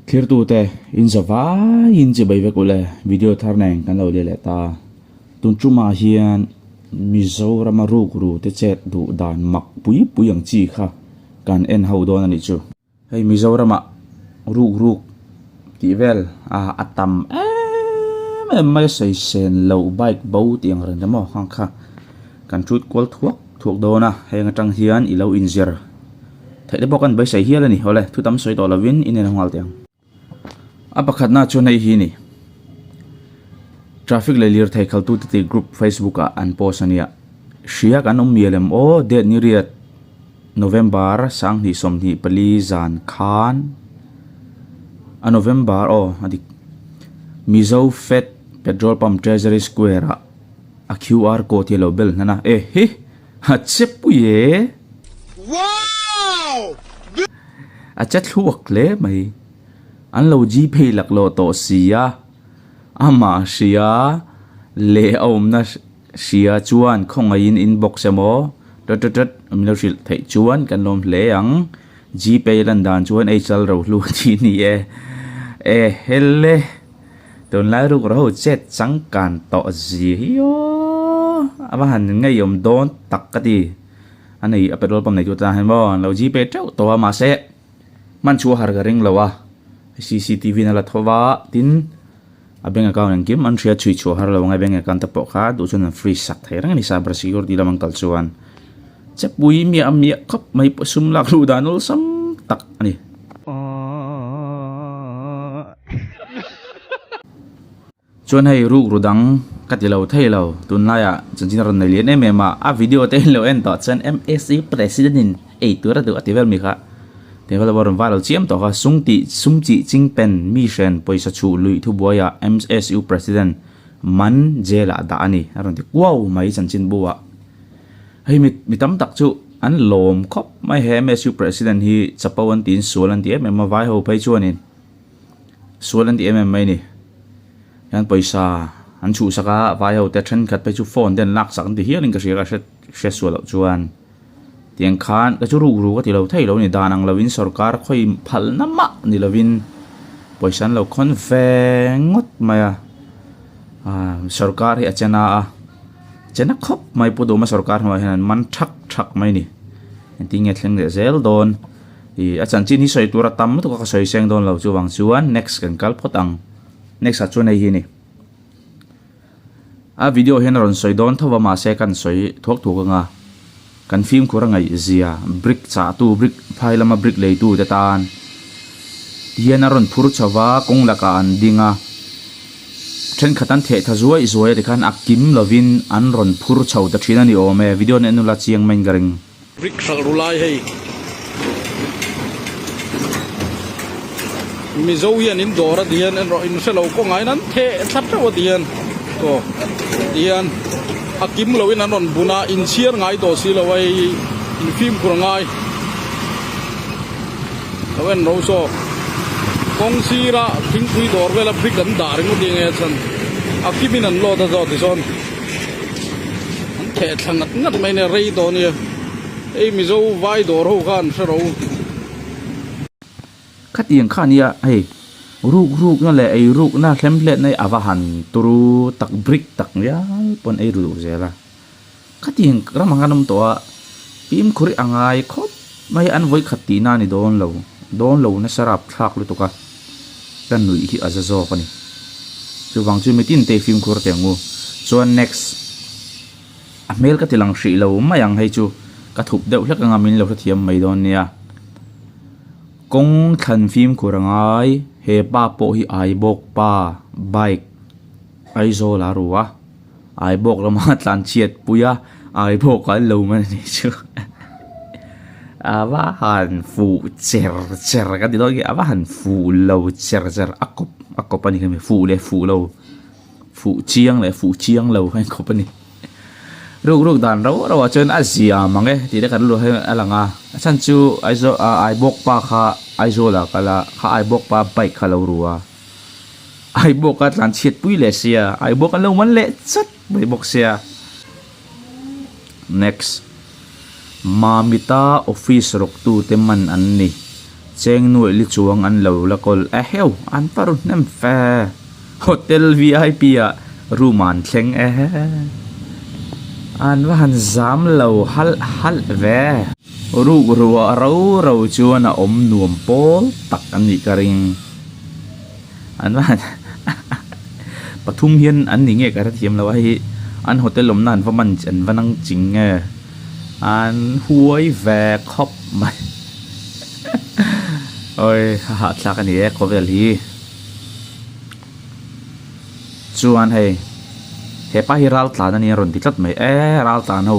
Thlirtute in za vaiin chibai vek ule video thar nen kan lo leh leh ta. Tun tumah hian Mizorama rukru te chet duh dan mak pui pui ang chi kha kan en ho dawn a nih chu. Hei Mizorama ruk ruk tih vel a a tam em em mai a sawi sen loh bike bo tih ang reng te maw khang kha kan hrut kual thuak thuak dawn a heng atang hian i lo inzir theih te pawh kan beisei hial a ni awle thu tam sawi tawh lovin in en nghal teh ang. A pakhatna chuan hei hi a ni traffic leh lirthei khaltute tih group facebook ah an post a nia hria kan awm mial em aw date ni riat November 2024 zan khan a November aw a dik Mizo Fed Petrol Pump Treasury Square ah a QR code hi a lo bel hnan a e hi a che pui e a che thluak hle mai an lo Gpay laklawh tawh si a amah hria leh a awmna. Hria chuan khawngaihin inbox emaw tut tut tut min lo hrilh theih chuan kan lawm hle ang. Gpay lan dan chuan ei chal ro hlu tih a ni e. E hele tunlai ruk ro ho chet changkan tawh zia hi aw a va han ngeiawm dawn tak ka ti. A nei a petrol pump nei tu tan hian maw an lo gpay teuh tawh a mahse hman chu a har ka ring lo a cctv in a la tho va tin. A bank account engkim an hria chhui chhuah har lo ang e bank account te pawh kha duh chuan an freeze sak thei reng a ni cyber security lam an kal chuan chepui miah miah khawp mai pawh sum lak luh dan awlsam tak a ni. Chuan hei rukru dang ka ti lo thei lo tunlaiah chanchin a rawn nei lian em em a a video te in lo en tawh chuan mse president in ei tur a duh a ti vel mi kha. Tih vel a rawn viral chiam tawh kha sung tih sum chih ching pen mi hren pawisa chhuh luih thubuaiah MSU President Man jail ah dah a ni a rawn ti kuau mai chanchinbu ah. Hei mi mi tam tak chu an lawm khawp mai he MSU President hi chapo an tiin sual an ti em em a vai ho phei chuanin sual an ti em em mai a ni. Hian pawisa an chhuhsak a vai ho te thenkhat phei chu phone te an laksak an ti hialin ka hria ka hre hre sual loh chuan. Tiang khan ka chu ruk ruk a ti lo thei lo a ni. Dan ang lovin sorkar khawi phalna mah ni lovin pawisa an lo khawn ve ngawt mai a. Aaa sorkar hi a che na a, che na khawp mai Pu Duma sorkar hnuaiah hian an man thak thak mai a ni. Engtin nge thleng leh zel dawn? Ih a chanchin hi sawi tur a tam lutuk a ka sawi seng dawn lo chuvang chuan next kan kal phawt ang. Next ah chuan hei hi a ni. A video hian a rawn sawi dawn tho a mahse kan sawi thuak thuak anga kan fimkhur a ngaih zia brick chah tu brick phai lama brick lei tu te tan ti hian a rawn phur chho va kawng lakah an ding a thenkhat an theh tha zuai zuai a tikhan a kim lovin an rawn phur chho ta thin a ni awm e video nen nula chiang mai in ka ring. Brick hralh ru lai hei. Mizo hian in dawr a ti hian en rawh in hre lo kawngah hian an theh thla teuh a ti hian aw ti hian a kim lo in an rawn bun a in chhiar ngai tawh si lo a hei in fimkhur a ngai lo en ro saw kawng sira thingpui dawr vela brick an dah ringawt hi enge a chhan a kim in an load a zawh tichuan. An theh thla ngat ngat mai nia rei tawh ania hei mizo vai dawr ho kha an hre ro. Khatiang kha ania hei ruk ruk na leh ei ruk na hlem hlet na hi a va han turu tak brick tak ngial pawn ei ru duh zel a khatiang ram ang an awm tawh a fimkhur hi a ngai khawp mai an vawi khat tihna a ni dawn lo dawn lo nasa rap thlak lutuk a. Ka nuih hi a za zawk a ni. Chuvang chu mitin te fimkhur teh ang u. Chuan next. A hmel ka ti lang hrih lo mai ang hei chu ka thup deuh hlek anga min lo hrethiam mai dawn nia. Kawng thlan fimkhur a ngai, he pa pawh hi Aibawk pa bike Aizawl a ru a, Aibawk lama tlan chhiat pui a, Aibawk an lo man a nih chu. A va han fuh cher cher ka ti dawn nge a va han fuh lo cher cher a kawp a kawp a ni kha mi fuh leh fuh lo fuh chiang leh fuh chiang lo kha in kawp a ni. Ruk ruk dan rau rau ah chuan a zia mang e tih te kan luah hi a lang a a chhan chu Aizawl ah Aibawk pa kha Aizawl ah kal a kha Aibawk pa bike kha a lo ru a. Aibawk a tlan chhiat pui leh sia Aibawk an lo man leh chat mai bawk sia. Next. Mamita office rawktute man an ni. Cheng nuaih li chuang an lo la kawl e heu, an va ru hnem fe. Hotel vip ah room ah an thleng e an va han zam lo halh halh ve. Ruk ruah ro ro chuan a awm nuam pawl tak an nih ka ring. An va han pathum hian an ni nge ka hrethiam lo a hei hi an hotel awmna an va man an va nang ching nge an huai ve khawp mai awi a hahthlak a ni e khawvel hi chuan hei hepa hi ral tlan a nia rawn ti tlat mai e ral tlan ho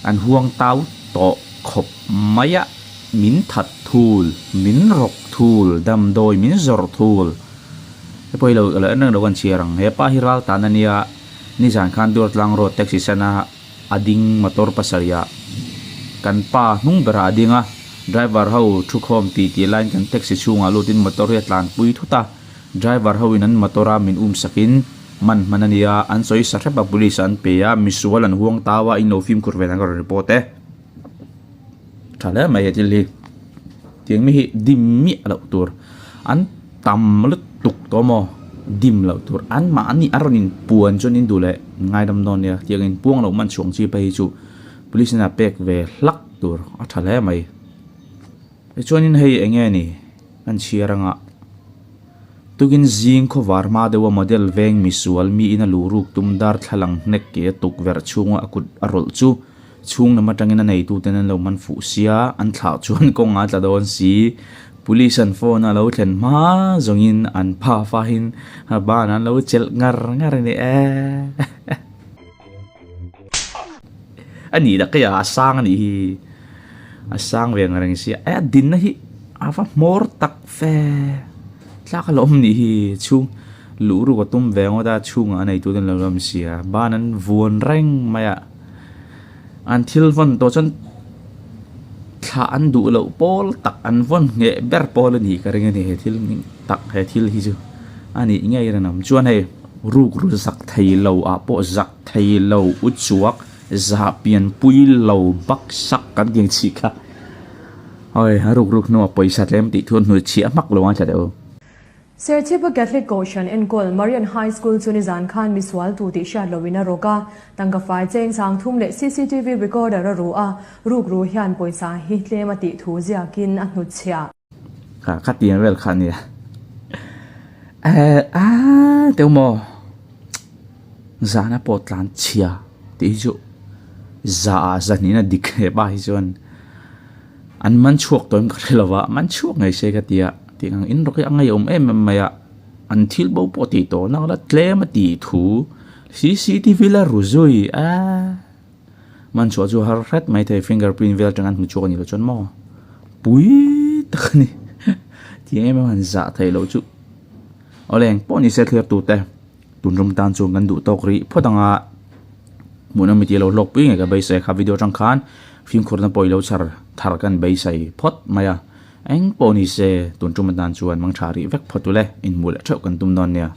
an huang tau tawh khawp mai a. Min that thul, min rawk thul, damdawi min zawrh thul. He pawh hi lo lo en reng lo kan chhiar ang. He pa hi ral tan a nia, nizan khan Durtlang Road taxi stand a a ding motor pasarih ah kan pa hnung berah a ding a, driver ho thu khawm tih tih laiin kan taxi chhungah lutin motor hi a tlanpui thut a, driver ho in an motor a min um sakin man hman a nia, an sawi sa hrep a police an pe a, misual an huang tau a, in lo fimkhur ve dan ka rawn report e. Tha hle mai he thil hi tiang mi hi dim miah loh tur an tam lutuk tawh maw dim loh tur an mahni a rawn inpuan chuan in duh leh ngaidam dawn nia tiang inpuang loh man chhuang chi phei hi chu police in a pek ve hlak tur a tha hle mai tichuanin hei eng nge ni an chhiar anga tukin zing khawvar hma deuha model veng misual miin a luh ruk tum darthlalang hnek ke a tukverh chhunga a kut a rawlh chu. Chhung lam atangin a neituten an lo man fuh sia, an thlah chuan kawng a tla dawn si. Police an phone a lo thlen hma zawngin an pha fahin ban an lo chelh ngar ngar a ni e. A nih dak hi a sang a nih hi, a sang ve ang reng sia. E a dinna hi a va hmawr tak fe, tlak a la awm nih hi chhung luh ruk a tum ve ngawt a, chhungah a neituten an lo lam sia, ban an vuan reng mai a. An thil vawn tawh chuan thlah an duh loh pawl tak an vawn ngheh ber pawl a nih ka ring a ni he thil tak he thil hi chu a nih ngei rinawm chuan hei rukru zak thei lo ah pawh zak thei lo u chuak zah pianpui lo bak sak kan tih ang chih kha awi a ruk ruk hnuah pawisa tlem tih thu a hnuchhiah hmak lo ang tha deuh. Serchhipa Catholic Kohhran enkawl Marian High School chu nizan khan misual tu tih hriat loin a rawk a, tangka fai cheng sang thum leh cctv recorder a ru a, rukru hian pawisa hi tlem a tih thu ziakin a hnutchhiah. Kha khatiang vel kha ania. Eh ah teuh maw zana pawh tlan chhia tih hi chu za ah zahnin a dik he pa hi chuan. An man chhuak tawh em ka hre lo va, man chhuak ngei se ka ti a, tih ang in rawk hi a ngeiawm em em mai a, an thil bo pawh tih tawh nak la tlem a tih thu cctv la ru zui a, man chhuah chu har hret mai thei finger print vel atang an hmu chhuak a nih loh chuan maw pui tak a ni tih em em han zah theih loh chu awle engpawh ni se thlir tute. Tun rum tan chuan kan duh tawk rih phawt ang a, hmuhnawm mi tih lo hlawk pui ngei ka beisai kha video atang khan fimkhurna pawh i lo chhar thar kan beisai phawt mai a, eng pawh ni se tun tum atan chuan mangtha rih vek phawt ule inhmuh leh theuh kan tum dawn nia.